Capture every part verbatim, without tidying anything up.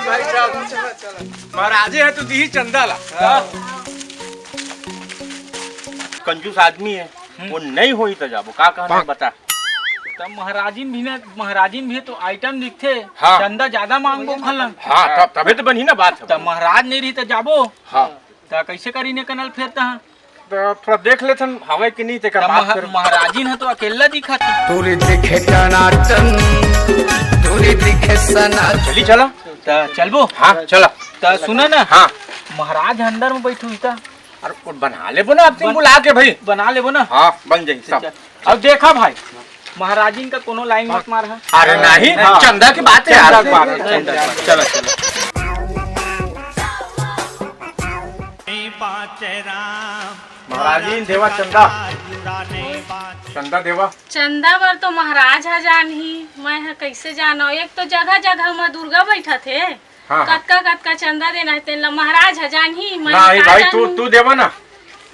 भाई साहब, महाराजे ह तो दिही चंदा ला। कंजूस आदमी है, हम्म। वो नहीं होई तो जाबो, का कहना है बता। त महाराजिन भी ना, महाराजिन भी तो आइटम दिखथे, हाँ। चंदा ज्यादा मांगबो खलन। हाँ, तब, तभे तो बनही ना बात ह। त महाराज नहीं रही तो जाबो। हाँ। त कैसे करी ने कनल फेर तहाँ? त थोड़ा देख लेथन, हवय कि नहीं, तेकर त बात महा-, कर। महाराजिन ह तो अकेला दिखत हे। पूरी दिखे टनाटन, पूरी दिखे सनाटन। चली चला। त चलबो? हाँ, चला। त सुना ना। हाँ। महाराज अंदर में बैठे हुई था। अरे, वो बना लेबो ना, अब तुम बन-, बुला के भाई। बना लेबो ना। हाँ, बन जाई सब। चल। अब देखा भाई, महाराजिन का कोनो लाइन मत मार हा। अरे नहीं, हाँ। चंदा की बात है यार। चंदा की बात है, चंदा की बात। चलो, चलो। महाराजिन देवा चंदा। चंदा देवा। चंदा बर तो महाराज ह जानही, मैं ह कैसे जानो? एक तो जगह जगह म दुर्गा बैठा थे। हाँ, हाँ। कतका कतका चंदा देना है तेन ला महाराज ह जानही, मैं नहीं का भाई, तू, जानहूँ? तू देवा ना।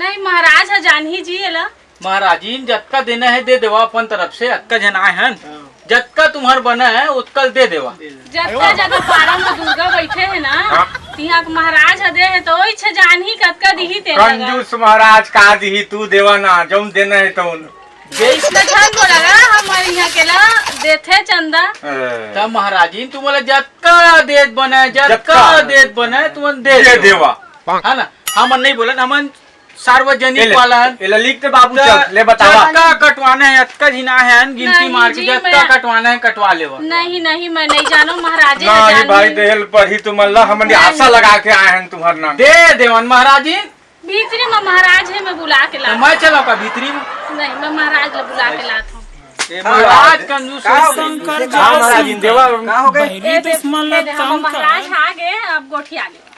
नहीं, महाराज ह जानही जी एला। महाराजिन जतका देना है दे देवा अपन तरफ से, अतका झन आए हन। हाँ। जतका तुम्हर बना है उतका दे देवा। जतका जगह पारा म दुर्गा बैठे है ना, हाँ। तिहाँ के महाराज ह दे है तो ओइछ जानही कतका दिही तेन ला। कंजूस महाराज का दिही, तू देवा ना, जौन देना है तौन। बेइज्जत झन बोला गा, हमर इहाँ के ला देथे चंदा। ए। त महाराजिन, तुमन ला जतका देत बनय, जतका जतका। देत बनय, तुमन दे दे देवा। देवा। है ना? हमन नहीं बोलन, हमन सार्वजनिक ए ले, वाला हन। ए ले, लिख दे बाबू, त चल, ले बतावा। जतका कटवाना है, अतका झिन आहे हन, गिनती नहीं मार के जी, जतका मैं कटवाना है, कटवा लेवा। नहीं, नहीं, मैं नहीं जानों, महाराजे नहीं जानही। भाई, देहल पर ही तुमन ला, हमन नहीं। आशा लगा के आए हैं तुम्हार नाम। दे देवन महाराजिन। भीतरी में महाराज है, मैं बुला के तो लात मैं हूँ। चलो का भीतरी में? नहीं, मैं महाराज ला बुला के लात हूँ। ए, महाराज कंजूस का हो हो गए? शंकर का जाओ महाराज शंकर। देवा? का हो गए? बहिरी ए, दे, दुश्मन दे, ला दे, हम तंग महाराज कर। आ गए, अब गोठिया ले।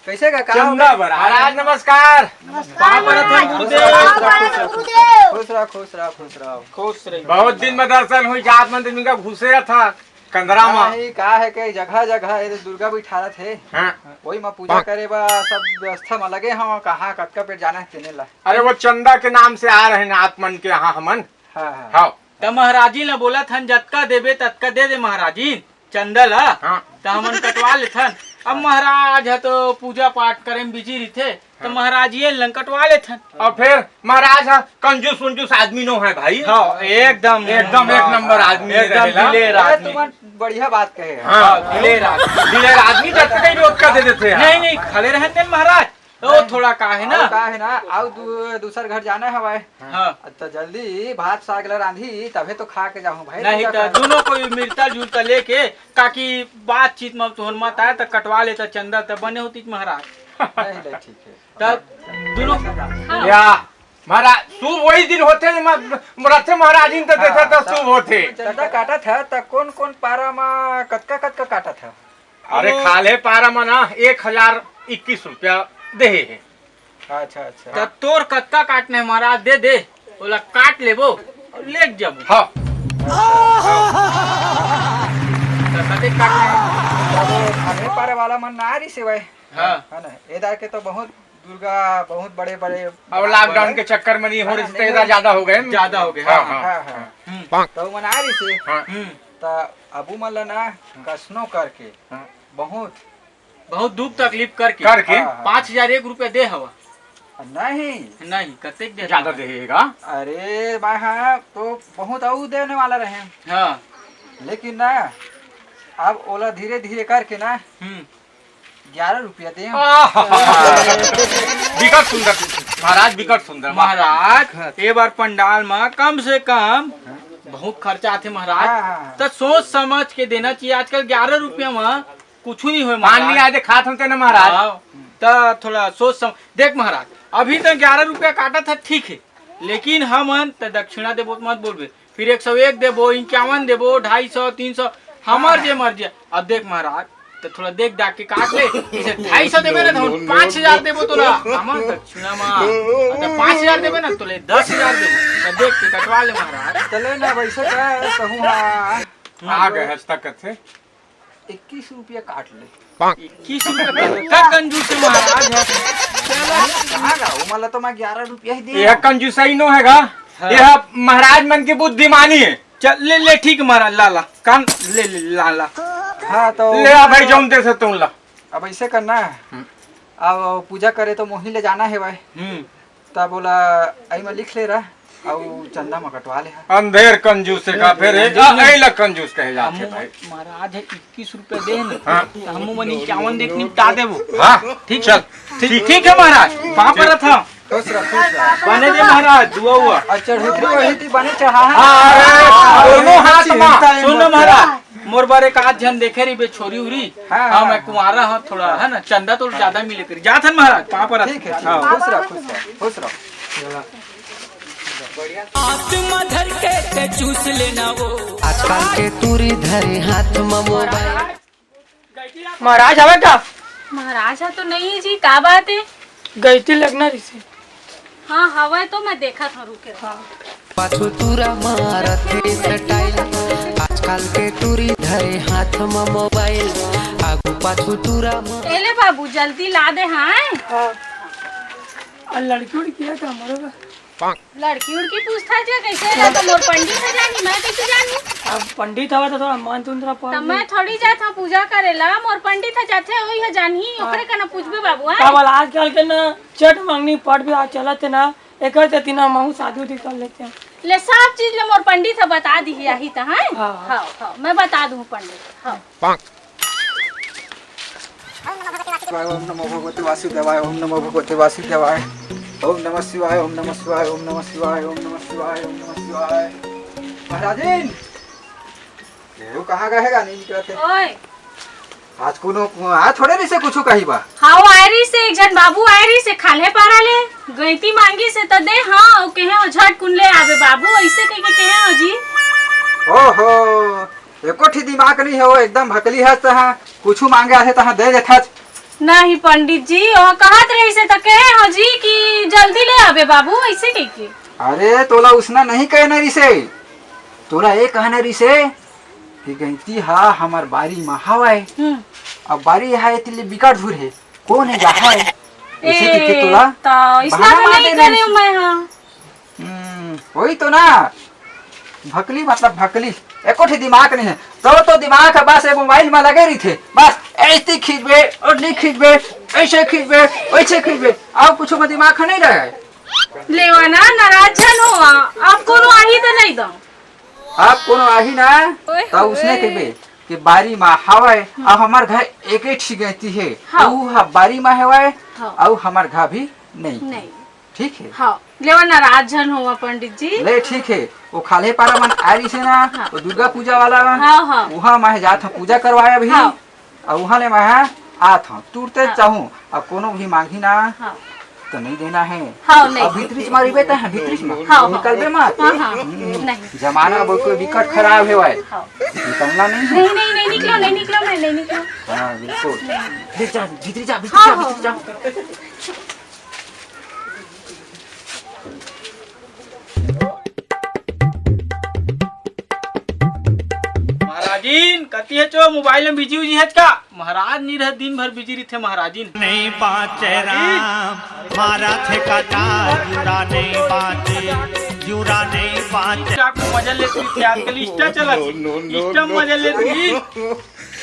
कैसे का, का हो चंदा गए? महाराज नमस्कार। नमस्कार पाँव परत हन महाराज। गुरुदेव। खुश रहो, खुश रहो, खुश रहो। खुश रही। बहुत दिन में दर्शन हुई, जात मन दिन का घुसे रहा था। कंदरा म। नहीं, का है के जगह जगह ये दुर्गा बिठारत हे। हाँ। वही म पूजा करे बर सब व्यवस्था म लगे हव, कहाँ कतका पेट जाना है तेने ला। अरे वो चंदा के नाम से आ रहे हैं आप मन के यहाँ हमन। हाँ, हाँ। हाँ। त महाराजी ला बोलत हन, जतका देबे ततका दे दे महाराजी, चंदा ला। हाँ। त हमन कटवा लेथन। अब महाराज ह तो पूजा पाठ करे म बिजी रहिथे, त हाँ। महाराज ये लन कटवा लेथन। और फिर महाराज ह कंजूस उंजूस आदमी नो है भाई। हाँ, एकदम। एकदम एक नंबर आदमी एकदम रहेला। दिलेर अरे, आदमी। तुमन बढ़िया बात कहे हैं। हाँ। हाँ, दिलेर आदमी। दिलेर आदमी जब तक ही रोक कर दे देते हैं। नहीं, नहीं, खड़े रहते हैं महाराज। तो नहीं। थोड़ा का है ना? और का है ना, आओ दू-, दूसर घर जाना है भाई। हाँ। तो जल्दी भात साग ला रांधी, तभे तो खा के जाऊँ भाई, नहीं पूजा तो कर। दोनों कोई मिलता जुलता लेके, काकी बातचीत में तोहर मत आए तो कटवा लेता चंदा, तब बने होती महाराज। नहीं, नहीं, ठीक है। तब दोनों हाँ। या, महाराज, शुभ वही दिन होथे, म-, रथे महाराजिन त देथे त हाँ, शुभ होथे। चंदा काटत है, त कौन कौन पारा म कतका कतका काटत है? अरे, वो खाल्हे पारा म ना एक हजार इक्कीस रुपया देहे हे। अच्छा, अच्छा। त तोर कतका काटना है महाराज, दे दे, ओला काट लेबो और ले जाबो। हाँ। त कतेक काटना है? अब खाल्हे पारा वाला मन ना आ रही से भाई। हाँ। है ना? ए दार के तो बहुत दुर्गा बहुत बड़े-बड़े अब lockdown के चक्कर में नहीं हो रहे, हाँ, रिश्तेदार नहीं। ज्यादा हो गए। ज्यादा हो गए, हाँ, हाँ, हाँ। हाँ, हाँ। हम्म। तो वो मना रही से। हाँ। हम्म। तो अबू मन ला ना कसनो करके हाँ। बहुत बहुत दुख तकलीफ करके करके? हाँ, हाँ। पाँच हजार एक रुपया दे हवा। नहीं। नहीं, कतेक दे ज्यादा हवा? देगा। अरे, मैं हाँ तो बहुत अऊ देने वाला रहे। हाँ। लेकिन ना, अब ओला धीरे-धीरे करके ना, हम्म। ग्यारह रुपया दे। आहा! बिकट सुंदर, महाराज, बिकट सुंदर। महाराज, ए बार पंडाल म कम से कम बहुत खर्चा आथे महाराज, हाँ, हाँ, हाँ। त सोच समझ के देना चाहिए। आजकल ग्यारह रुपया म कुछ नहीं होय पान महाराज। नहीं आए दे, खात होते ना महाराज। हाँ, त थोड़ा सोच सम-, देख महाराज, अभी त ग्यारह रुपया काटत है, ठीक है, लेकिन हमन त दक्षिणा देबो त मत बोलबे, फिर एक सौ एक देबो, इक्यावन देबो, ढाई सौ, तीन सौ, हमर जे मर्जी। अब देख महाराज, त थोड़ा देख दाख के काट ले। जैसे ढाई सौ देबे ना, त हम पाँच हजार देबो तोला। हमर दक्षिणा मा। त पाँच हजार देबे ना, तोले दस हजार देबो। त देख के कटवा ले महाराज। चले ना, वैसे का कहूँ हाँ। आ गए हंसता कथे। इक्कीस रुपया काट ले। इक्कीस रुपया का कंजूस है महाराज है। चलो, आ गा, वो मला तो मैं ग्यारह रुपया ही दे यह रहा हूँ। कंजूसाई नो हैगा। हाँ। यह महाराज मन की बुद्धिमानी है। चल, ले, ले, ठीक है महाराज, ला, ला, कान, ले, ले, ला, ला। हाँ, तो ले आ भाई, जौन देथे तौन ला। अब ऐसे करना है। हम्म। अब पूजा करे तो मोही ले जाना है भाई। हम्म। तब बोला, आई में लिख ले रहा, अउ चंदा में कटवा ले हा। अंधेर कंजूस है का फेर? ए, ए, ए ला कंजूस कहे जाथे भाई। महाराज है इक्कीस रुपया दे न, हाँ। तो हमू मन इक्यावन देख निपटा देबो। हाँ, ठीक चल। ठीक, ठीक है महाराज, पाँव परत हँव। खुश रह, खुश रह। बने दे महाराज, दुआ हुआ। अच्छा, रुद्र वही थी बने चढ़ा है। हाँ, अरे, दोनों हाथ में। सुन ना महाराज, मोर बर एक आध झन देखे रहिबे छोरी उरी। हाँ, हाँ, हाँ, मैं कुंवारा हँव थोड़ा, है ना, चंदा तो ज्यादा मिले करी। जात हन महाराज, पाँव परत। ठीक है, ठीक है। हाँ। खुश रह, खुश रह, खुश रह। हाथ मा धर के ते चूस लेना वो। आजकल के टूरी धरे हाथ मा मोबाइल। महाराज हवे का? महाराज ह तो नहीं जी, का बात है? गइती लगना रिसे। हाँ, हवे तो मैं देखत हँव, रुके। हाँ। पाछू टूरा मारत हे स्टाइल, आजकल के टूरी धरे हाथ मा मोबाइल, आगू पाछू टूरा मा- एले बाबू, जल्दी ला दे, हाँ? हाँ। अउ लड़की उड़की है का हमरो बर? लड़की उड़की पूछत हे, कैसे ला तो मोर पंडित ह जानी, मैं कैसे जानहूँ? अब पंडित हवे तो थोड़ा मंत्र उंत्र पढ़ तब ले। मैं थोड़ी जात हँव पूजा करे ला, मोर पंडित ह जाथे, वही ह जानही, हाँ। ओकरे कना पूछबे बाबू, हाँ? का बोला, आजकल के ना चट मंगनी पट भी आज चलत हे ना, एकर सेती ना महू शादी उदी कर लेते हैं। ले सब चीज ले मोर पंडित ह बता दिही, आही त, हाँ? हाँ। हाँ, हाँ, मैं बता दूँ पंडित, हाँ। ओम नमो भगवते वासुदेवाय, ओम नमो भगवते वासुदेवाय। ओम नमः शिवाय, ओम नमः शिवाय, ओम नमः शिवाय, ओम नमः शिवाय, ओम नमः शिवाय। महाराजिन, ये कहाँ गए हे गा, नहीं निकलत हे? ओए। आज कोनो, आज थोड़े नहीं से कुछ कही बा। हाँ, वो आए रहिसे, एक झन बाबू आए रहिसे, खाल्हे पारा ले, गइती मांगिसे त दे, हाँ, वो कहे हो झट कुन ले आबे बाबू, ऐसे कह के कहे हो जी। ओहो, एको ठी दिमाग नहीं हे वो, एकदम भकली हस तहाँ, कुछु मांगे आथे तहाँ दे देथस। नहीं पंडित जी, वो कहत रहिसे त कहे हो जी कि जल्दी ले आबे बाबू, ऐसे कह के। अरे तोला उसना नहीं कहना रिसे, तोला ये कहना रिसे कि गइती हा हमर बारी मा हवय। हम्म। अब बारी हा एती ले बिकट दूर हे, कोन हे जाहय? इसे ए, कहिके तोला त इसना बहाना तो मार नहीं देना करे रिसे। मैं, हाँ। हम्म, वही तो ना, भकली मतलब भकली, एको ठी दिमाग नहीं हे। तो, तो दिमाग हे बस ये मोबाइल में लगे रहिथे, बस ऐसे खींचबे, ओढ़नी खींचबे, ऐसे खींचबे, वैसे खींचबे, अउ कुछ में दिमाग नहीं रहे। लेवा ना, नाराज झन होवा, अब कोनो आही त नहीं दो। अब कोनो आही ना, ओए त उसने होए। कहिबे कि बारी मा हवय, हम्म। अब हमर घर एके ठी गइती हे, हाँ। ऊ ह बारी मा हवय, हाँ। अउ हमर घर भी नहीं। नहीं। ठीक हे? हाँ, लेवा नाराज झन होवा पंडित जी। ले ठीक हे, वो खाल्हे पारा मन आ रहिसे ना, हाँ। वो दुर्गा पूजा वाला मन, हाँ, हाँ। उहाँ मैं जात हँव पूजा करवाए अभी, हाँ। अउ उहाँ ले मैं आत हँव, तुरते हाँ। चाहूँ, अब कोनो भी मांगी ना, हाँ। तो नहीं देना हे। हाँ, नहीं। अब भीतरी से मारी बेटा है, भीतरी से मार। हाँ, हाँ। निकलबे मत। हाँ, हाँ। हम्म, नहीं। जमाना अब कोई विकट खराब हे भाई। हाँ। निकलना नहीं है। नहीं, नहीं, नहीं निकलो, नहीं निकलो, मैं नहीं निकलो। हाँ, बिल्कुल। ले जा, भीतरी जा, भीतरी हाँ, जा, हाँ। भीतरी जा। महाराजिन, कति हे चो, मोबाइल में बिजी उजी हेच का? महाराज नहीं रहे, दिन भर बिजी रहिथे महाराजिन। नहीं बाँचे राम, मारा थे कटार, जुरा नहीं बाँचे, जुरा नहीं बाँचे। क्या को मजा लेत रहिथे, आजकल Insta चलत, Insta में मजा लेत रहिथे।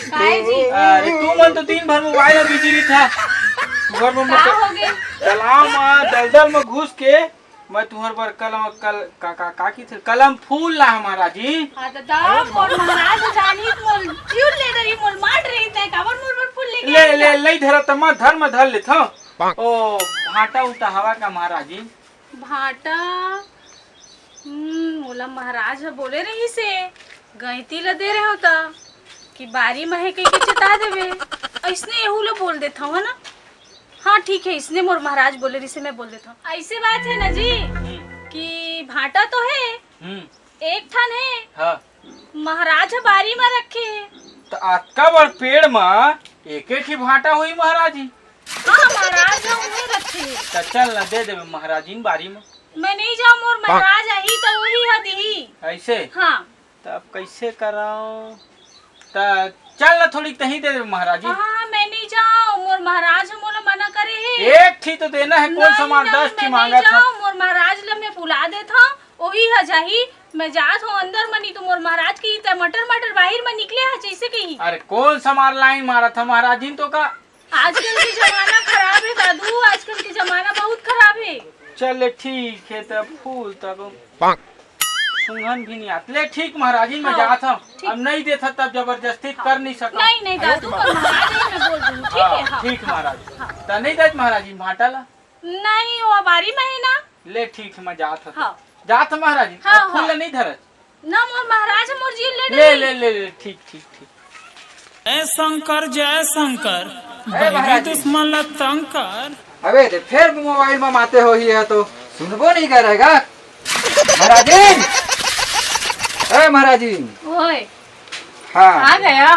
काय जी? अरे, तू मन तो दिन भर मोबाइल में बिजी रहिथा। घर में का मत हो गे? तालाब में, दलदल में घुस के मैं तुहर बर कलम, कल-, का, का, का की थे? कलम फूल ला हमारा जी। हाँ, तो दा, मोर महाराज जानी, मोर जीव ले डरी, मोर मार रही तै, काबर मोर बर फूल लेके ले, आई ले, ला? ले, धरा त मैं धर, मैं धर लेत हँव। ओ, भाटा उटा हवा का महाराज जी? भाटा, हम्म, मोला महाराज ह बोले रहिसे, गइती ल दे रहे हो त, कि बारी म हे कहिके चेता देबे। अइसने एहू ल बोल देथव, है ना? हाँ, ठीक हे, इसने मोर महाराज बोले रहिसे, मैं बोल देथव। अइसे बात हे ना जी, हम्म। कि भाटा तो हे, हम्म। एक ठन हे, हाँ। महाराज ह बारी म रखे हे। त अतका बड़ पेड़ म एके ठी भाटा होही महाराज जी? हाँ, महाराज ह उहें रखे हे। त चल न, दे देबे महाराजिन बारी म। मैं नहीं जाँव, मोर महाराज आही त उही ह दिही। अइसे? हाँ। त अब कइसे करँव? त चल न, थोड़ी तहीं दे देबे महाराजिन। हाँ, हाँ, मैं नहीं जाँव, मोर महाराज ह मोला मना करे हे। एक ठी तो देना हे, कोन सा मार दस ठी मांगत हस। मोर महाराज ल मैं बुला देथँव, ओही ह जाही। मैं जात हूँ अंदर म, नहीं तो मोर महाराज की तय मटर मटर बाहिर म निकले हा जैसे कही। अरे कौन समार लाइन मारत ह महाराजिन तो का? आजकल के जमाना खराब है दादू, आजकल के जमाना बहुत खराब है। चल ले ठीक है, तब फूल तब सुंघन भी नहीं आत। ले ठीक महाराजिन, मैं हाँ, जात हूँ। ठीक। अब नहीं देत ह तब जबरदस्ती हाँ। कर नहीं सकत। नहीं, नहीं दादू, पर महाराज ही मैं बोल दूँ, ठीक है? हाँ, हाँ, ठीक हाँ, महाराज। हाँ। त नहीं देत महाराजिन भाटा ला? नहीं, वो बारी में है ना। ले ठीक है, मैं जात हूँ। हाँ। जात हूँ महाराजिन, हाँ, अब फूल हाँ। ला नहीं धरत। ना मोर महाराज मोर जी ले ले, डरी। ले, ले, ले, ठीक, ठीक, ठीक। जय शंकर, जय शंकर, ए, बैरी महाराज जी। दुश्मन ला तंग कर। अबे, ते फेर मोबाइल में माते होही है तो सुनबो नहीं करेगा। महाराजिन, ए महाराजिन। ओए। हाँ। आ गया।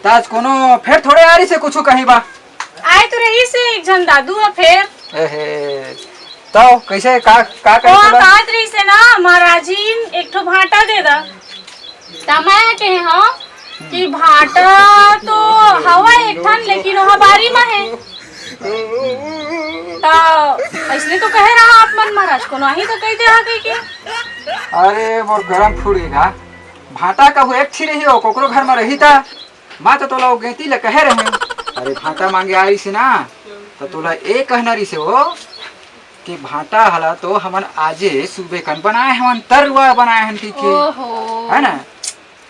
त आज कोनो फेर थोड़े आ रही से कुछ कहीं बा। आए तो रही से एक झन दादू ह फेर। एहे। तो कैसे का, का करे वो तोला? बात रही से ना, महाराजिन एक ठो भांटा दे दा। त मैं कहे हूँ कि भांटा तो हवा एक ठन, लेकिन वहाँ बारी में है। त ऐसने तो कहे रहा आप मन महाराज, कोनो आही तो कह दे हा कह के। अरे मोर गरम फूट गे ना। भांटा कहू एक ठी रही हो, कोकरो घर में रही था। मैं तो तोला वो गैती ले कहे रहे। अरे भांटा मांगे आ रही से ना, तो तोला ए कहना रही से वो कि भांटा हला तो हमन आजे सुबे कन बनाए हवन, तरुआ बनाए हन कह के। ओहो। है ना?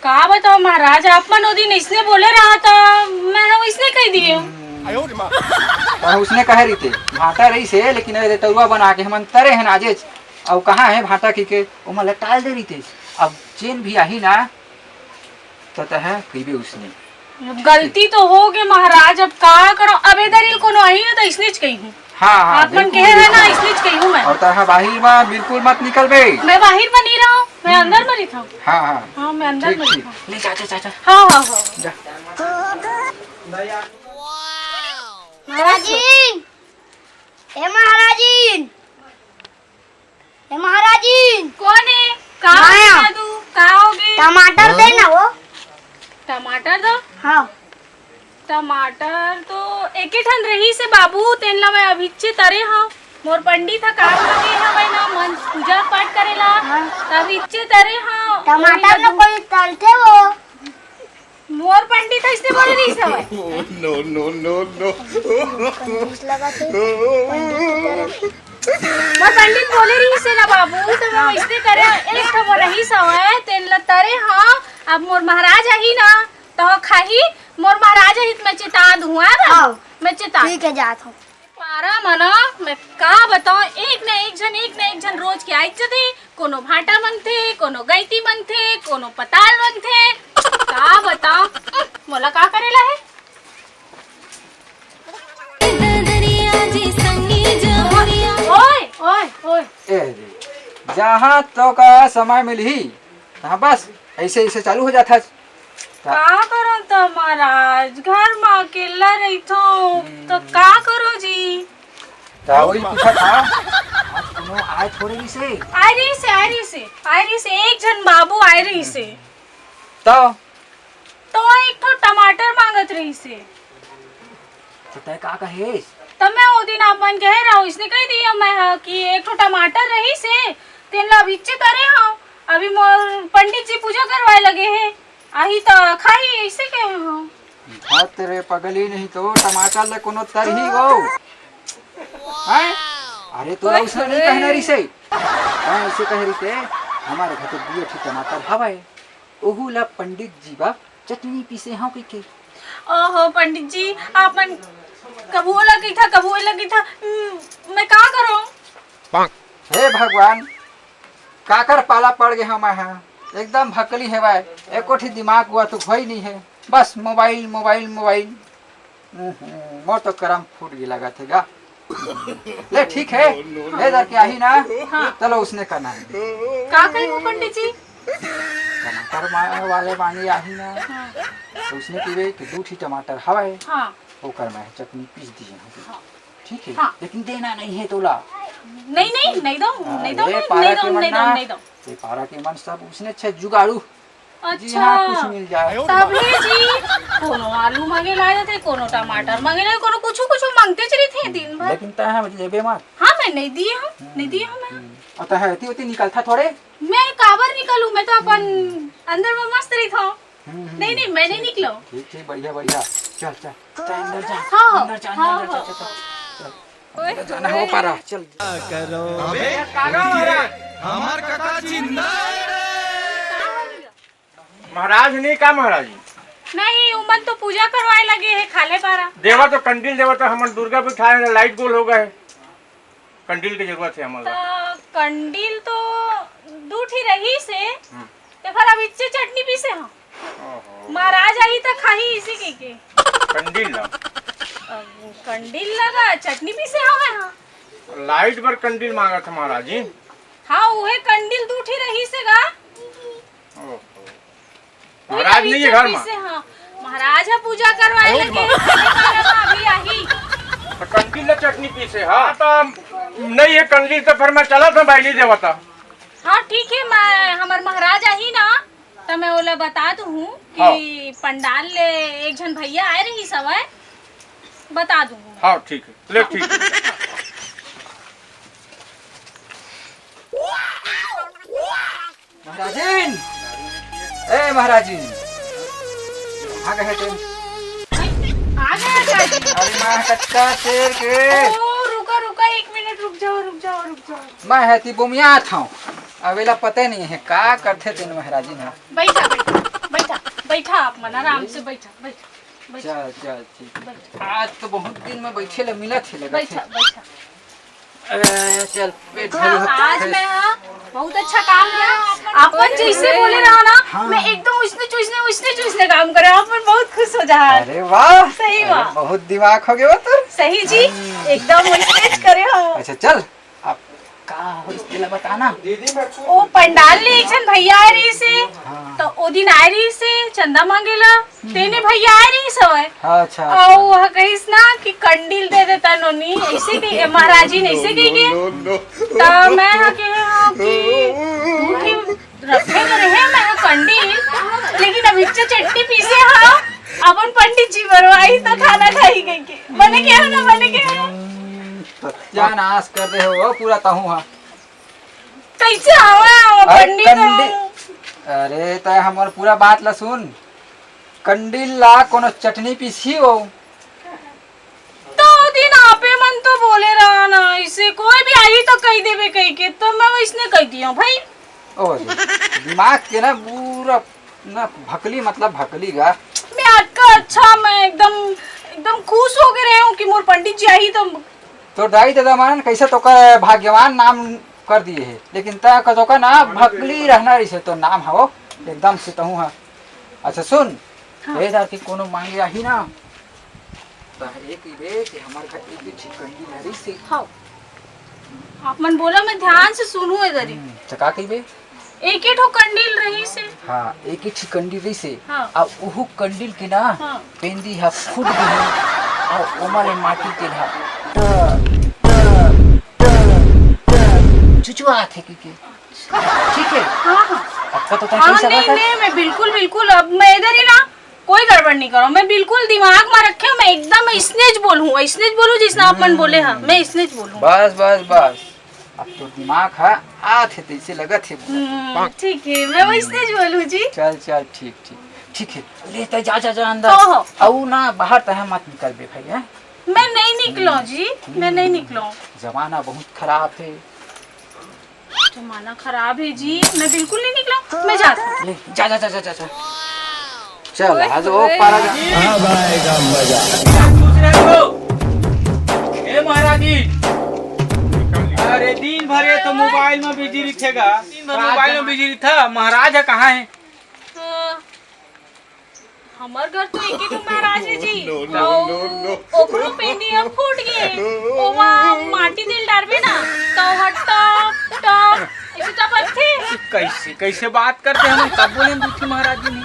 का बताओ महाराज, आप मन ओ दिन इसने बोले रहा था, मैं हम इसने कह दिए। हम्म। पर उसने कहे रही थे, भांटा रही से, लेकिन अरे तरुआ बना के हमन तरे हन आजेच। अब कहाँ है भांटा कह के, ओमा लटाल दे रही थे। अब जेन भी आही ना, त तह कहिबे उसने। गलती तो हो गे महाराज, अब का करो, अब ए दरी ल कोनो आही ना त इसने च कही हूँ। हाँ, हाँ, आप मन बिल्कुल, कहे रहे ना, बिल्कुल। इसने च कही हूँ मैं। और तह बाहिर में बिल्कुल मत निकलबे। मैं बाहिर में नहीं रहा हूँ, मैं हम्म। अंदर में रही था। हाँ, हाँ। हाँ, मैं अंदर ठीक, में रही ठीक। था। ले जा, जा, जा, जा। हाँ, हाँ, हाँ। जा। महाराज जी, ए महाराज जी, ए महाराजिन। कौन है? का माया। हो गया तू? का हो गई? टमाटर दे ना वो। टमाटर दो? हाँ। टमाटर तो एके ठन रही से बाबू, तेन ला मैं अभिच्चे तरे हव। मोर पंडित ह काम लगे हवय ना, मन पूजा पाठ करेला। हाँ। त अभिच्चे तरे हव। टमाटर में कोई तलथे वो। मोर पंडित अइसने बोले रहिस हवय। No, no, no, no। कंजूस लगत हे। पंडित की तरह। मोर पंडित बोले रहिस हे ना बाबू, त मैं अइसने करे, एक ठो मोर रहिस हवय, तेन ल तरे हव, अब मोर महाराज आही ना, त खाही, मोर महाराज आही त मैं चेता दूँ, हाँ? हाँ। मैं चेता ठीक है, जात हूँ। पारा म ना, मैं का बताओं, एक न एक झन, एक न एक झन रोज के आइच जथे, कोनो भांटा मंगथे, कोनो गैती मंगथे, कोनो पताल मंगथे, का बताओं, मोला का करेला हे? ओए, ओए, ओए। ए रे, जहाँ तो का समय मिलही, हाँ, बस ऐसे, ऐसे चालू हो जात हस। का करंव त महाराज, घर म अकेल्ला रहिथंव, त हम्म। का करंव जी? त वही पूछत हंव, आज कोनो आय थोड़े रहिसे? आय रहिसे, आय रहिसे, आय रहिसे, एक झन बाबू आय रहिसे। त? त वो एक ठो टमाटर मांगत रहिसे। त तैं का कहेस? त मैं ओ दिन आप मन कहे रहों, इसने कह दिया मैं हा कि एक ठो टमाटर रहिसे, तेन ला अभिच्चे तरे हंव, अभी मोर पंडित जी पूजा करवाए लगे हे, आही त खाही, ऐसे कहे हंव। धत रे पगली, नहीं तो टमाटर ले कोनो तरही वो। हैं? अरे तोला ओए उसने नहीं होए। कहना रहिसे। तैं ऐसे कहे रहिते, हमारे घर तो दुए ठो टमाटर हवय। ओहू ला पंडित जी बर चटनी पीसे हंव कहिके। ओहो पंडित जी, आप मन कभू ओला कहिथा, कभू ओला कहिथा, हम्म, मैं का करंव? हे भगवान, काकर पाला पड़ गे हंव मैं हा? एकदम भकली हेवय, एको ठी दिमाग वा तो होई नइ हे, बस मोबाइल, मोबाइल, मोबाइल। हम्म, मोर तो करम फूट गे लगत हे गा। ले ठीक हे, ए दर के आही ना, हाँ। चलो उसने करना हे। का कही वो पंडित जी? टमाटर मा-, वाले मांगे आही ना, हाँ। त उसने कहिबे कि दू ठी टमाटर हवय, हाँ। ओकर मैं चटनी पीस दिए हंव। हाँ। ठीक हे, हाँ। लेकिन देना नहीं हे तोला। नहीं, नहीं, नहीं दंव, हाँ, नहीं दंव, ये नहीं पारा दंव, के मन नहीं ना, दंव, नहीं दंव। ये पारा के मन सब उसने छे जुगाड़ू। जी अच्छा। हाँ, कुछ मिल जाए। तभे जी, कोनो आलू मांगे ला जाथे, कोनो टमाटर मांगे ला, कोनो कुछु कुछु मांगतेच रहिथे दिन भर। लेकिन तैं हा लेबे मत। हाँ, मैं नहीं दिए हंव, नहीं दिए हंव मैं। हम्म। अउ तैं हा एती ओती निकलथा थोड़े। मैं काबर नहीं चलो, मैं तो अपन अंदर में मस्त रही था। हम्म, हम्म। नहीं, नहीं, मैं नहीं निकलो। ठीक, ठीक, बढ़िया, बढ़िया। चल, चल, चल, अंदर जा, हाँ, हाँ, अंदर जा, हाँ, अंदर जा, हाँ। चल, चल, चल। अंदर जाना हो पा रहा, चल। अबे, हमार काका जिंदा है रे। महाराज नहीं का महाराज? नहीं, उमन तो पूजा करवाए लगे है, खाले पारा। देवा तो कंडील देवा तो हमन दुर्गा बिठाए हैं, लाइट गोल हो गए। कंडील के जरूरत है हमन ला। त कंडील तो दू ठी रही से, हम्म। ते फिर अब इच्चे चटनी पीसे हाँ। ओहो। महाराज आही त खाही इसी के के। कंडील ला। अब कंडील लगा, चटनी पीसे हवे हाँ। लाइट बर कंडील मांगत है महाराज जी। हाँ, उहे कंडील दू ठी रही से गा। ओहो। वही महाराज नहीं है घर में। पीसे, हाँ। महाराज है पूजा करवाए लगे, खाने वाला अभी आही। तो कंडील ला चटनी पीसे, हाँ। तो नहीं है कंडील तो फिर मैं चला था भाई नहीं देवता। हाँ, ठीक है, मैं, हमार महाराज आही ना, तो मैं ओला बता दूँ कि हाँ। पंडाल ले एक झन भैया आए रही सवय, बता दूँ। हाँ, ठीक है, ले ठीक है। महाराजिन, ए महाराजिन, कहाँ गए थे? आ गया चाची। अरे माँ कच्चा शेर के। ओ, रुका, रुका, एक मिनट, रुक जाओ, रुक जाओ, रुक जाओ। मैं है ती बोमियात हूँ। अबेला पता नहीं है का करथे तेन महाराजिन है। बैठा, बैठा, बैठा, बैठा आप मन आराम से बैठा, बैठा, बैठा। चल, चल, ठीक। बैठा। आज तो बहुत दिन में बैठे ले मिला थे लगा बैठा, थे। बैठा। ए, चल, पेट हाँ, भर आज होता है। मैं, हाँ, बहुत अच्छा काम किया। अपन जैसे बोले रहा ना, हाँ। मैं एकदम उसने चूसने, उसने चूसने काम करे। अपन बहुत खुश हो जा। अरे वाह। सही अरे, वाह। बहुत दिमाग हो गया वो तो। सही जी, हम्म। एकदम वैसे करे हो। अच्छा, चल, अब का हो, इसके लिए बताना। ओ पंडाल ले एक झन भैया आए रही से, हाँ। तो ओ दिन आए रही से, चंदा मांगेला। तेने भैया आए रही सवय। हाँ, अच्छा, अउ अच्छा। वह कहिस ना कि कंडील दे देता नोनी, ऐसे कही, महाराजिन ऐसे कही के। त मैं हा कहे हाँ कि तू भी रखे तो रहे मैं हा कंडील, लेकिन अब इच्छा चट्टी पीसे हाँ, अपन पंडित जी बरवाई तो खाना खाई कही के। बने के हो ना, बने के हो? सत्यानाश कर दे हो पूरा तहूँ हा। कैसे आवा, आवा अरे पंडित कंडी-, हो? अरे, तय हमर पूरा बात ला सुन। कंडील ला कोनो चटनी पीसी हो। तो दिन आपे मन तो बोले रहा ना, इसे कोई भी आई तो कही देबे कही के, तो मैं वैसने कही दिया भाई। ओ, दिमाग के ना पूरा ना भकली, मतलब भकली गा। मैं अतका अच्छा, मैं एकदम, एकदम खुश हो गए रहे हूँ कि मोर पंडित जी आई तो तोर दाई ददा मन कैसे तोकर भाग्यवान नाम कर दिए हे, लेकिन तय का तोकर ना भकली रहना रहिसे तोर नाम हवो एकदम से तहूँ हा। अच्छा सुन, हाँ। ए दार के कोनो मांगे आही ना, त एक ही बे कि हमर घर एक भी ठीक कंडी नहीं रहिसे। हाँ। आप मन बोला, मैं ध्यान से सुनू ए दरी। हम्म, त का कहिबे? एके ठो कंडील रहिसे। हाँ, एके ठी कंडील रहिसे। हाँ। अब उहू कंडील के ना हाँ। पेंदी ह फूट गे हे। अउ ओमा ले माटी तेल ह ट, ट, ट, ट, चुचुआत हे कहिके। ठीक हे? हाँ, हाँ। अतका तो तैं हाँ, कहि सकत नहीं, हस। नहीं, मैं बिल्कुल, बिल्कुल, अब मैं इधर ही ना कोई गड़बड़ नहीं करो, मैं बिल्कुल दिमाग में रखे हूँ, मैं एकदम इसने ज बोलूँ, इसने ज बोलूँ जिसने आप मन बोले हा, मैं इसने ज बोलूँ। बस, बस, बस। अब तो दिमाग ह आत हे, तइसे लगत हे बोला। हम्म, ठीक हे, मैं वइसने ज बोलूँ जी। चल, चल, ठीक, ठीक। ठीक हे, ले तैं जा, जा, जा अंदर। हो, हो। अउ ना, बाहर तैं मत निकलबे भाई, हैं? मैं नहीं निकलूँ जी, मैं नहीं निकलूँ। जमाना बहुत खराब हे। जमाना खराब हे जी, मैं बिल्कुल नहीं निकलूँ, मैं जात हूँ। ले, जा, जा, जा, जा, जा, जा। चल, आज ओ पारा जा। अब आएगा मजा। ए महाराज जी, अरे दिन भर ये तो मोबाइल में बिजी रहिथे गा, दिन भर मोबाइल में बिजी रहिथे। महाराज ह कहाँ हे? हाँ, हमर घर तो एके ठो महाराज हे जी। No, no, अउ no, no। ओकरो पेंदी ह फूट गे। ओमा माटी तेल डारबे ना, त ओहा टप, टप, अइसे टपकथे। कइसे, कइसे बात करथे? हमन कब बोलेन दू ठी महाराज जी नहीं?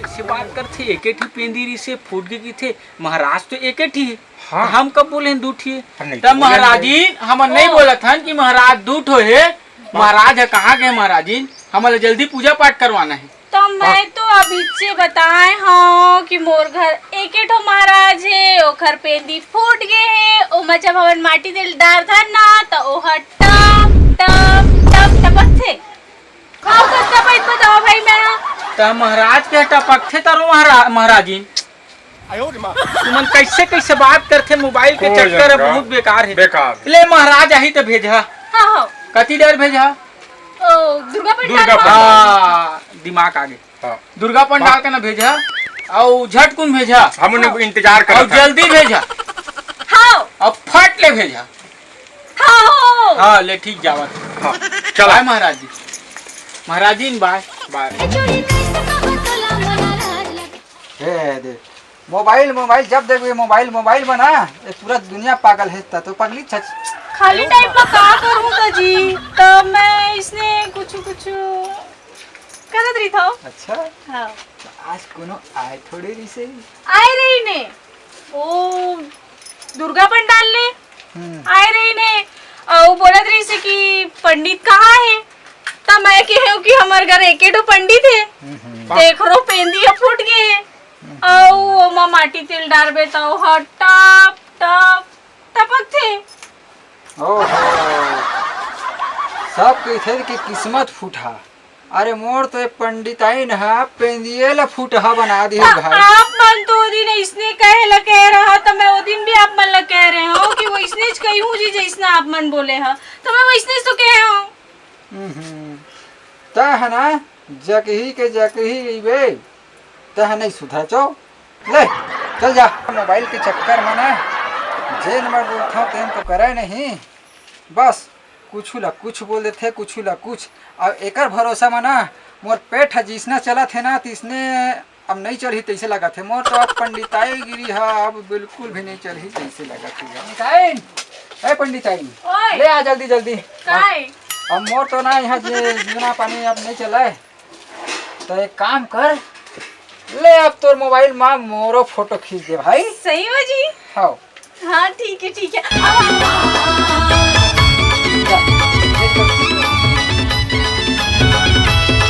कइसे बात करथे? एके ठी पेंदी रहिसे, फूट गे कहिथे। महाराज तो एके ठी हे। हाँ। हम कब बोलेन दू ठी हे? अरे नहीं, त बोलेन महाराज जी, हमन नहीं हाँ। बोलत हन कि महाराज दू ठो हे। महाराज ह कहाँ गे महाराज जी? हमन ला जल्दी पूजा पाठ करवाना हे। त मैं तो अभीच्चे बताए हव कि मोर घर एके ठो महाराज हे, ओखर पेंदी फूट गे हे, ओमा जब हमन माटी तेल डारथन ना, त ओहा टप, टप, टप टपकथे। का करता भाई, बताओ भाई, मैं हा। त महाराज के टपकथे तरो महारा-, महाराजिन। तुमन कैसे कैसे बात करथे मोबाइल के हो चक्कर, जंगा। बहुत बेकार हे। बेकार। ले महाराज आही त भेजहा। हाँ, हाँ। कति देर भेजहा? ओ, दुर्गा पंडाल दुर्गा में। पंडाल। हाँ, दिमाग आगे। हाँ। दुर्गा पंडाल हाँ। के ना भेजहा, अउ झटकुन भेजहा। हम उन्हें हाँ। इंतजार करत अउ हन। जल्दी भेजहा। हाँ। अउ फट ले भेजहा। हाँ। हाँ, ले ठीक जावत। हाँ, चला। बाय महाराज जी। महाराजिन बाय। बाय। हे दे, मोबाइल, मोबाइल, जब देखबे मोबाइल, मोबाइल बना, ये पूरा दुनिया पागल हे, त तो पगली छच। खाली टाइम में का करूँ का जी? त मैं इसने कुछ, कुछ करत रहिथव। अच्छा? हाँ। आज कोनो आय थोड़े रिसे? आय रहिने। ओ, दुर्गा पंडाल ले हम्म। आय रहिने। अउ बोलत रहिसे कि पंडित कहाँ हे? त मैं कहे हूँ कि हमर घर एके ठो पंडित हे। हम्म। तेखरो पेंदी ह फूट गे हे। हम्म। अउ ओमा माटी तेल डारबे त ओह टप, टप, टपकथे। ओहो। सब कहिथे कि किस्मत फूटहा। अरे मोर तो ये पंडिताइन ह पेंदिये ल फूटहा बना दिही भाई। आप मन तो ओ दिन इसने कहे ल कहे रहा, त मैं ओ दिन भी आप मन ल कहे रहे हूँ कि वो इसने च कही हूँ जी, जैसना आप मन बोले ह, त मैं वैसने च तो कहे हूँ। हम्म, त है ना, जकही के जकही गईबे, त है नहीं सुधर चो। ले, चल जा। मोबाइल के चक्कर में ना, जेन मैं बोलथव तेन तो करे नहीं, बस कुछु ला कुछ बोल देथे, कुछु ला कुछ। अउ एकर भरोसा म ना मोर पेट ह जिसना चलत हे ना, तिसने अब नइ चलही तइसे लगत हे। मोर तो अब पंडिताईगिरी ह अब बिल्कुल भी नइ चलही तइसे लगत हे। पंडिताइन, ए पंडिताइन, ओए। ले आ जल्दी जल्दी। काय? अब मोर तो ना यहाँ जे जीवना पानी अब नइ चलय, त एक काम कर, ले अब तोर मोबाइल म मोरो फोटो खींच दे भाई। सही में जी? हाँ। हाँ, ठीक है, ठीक है। अब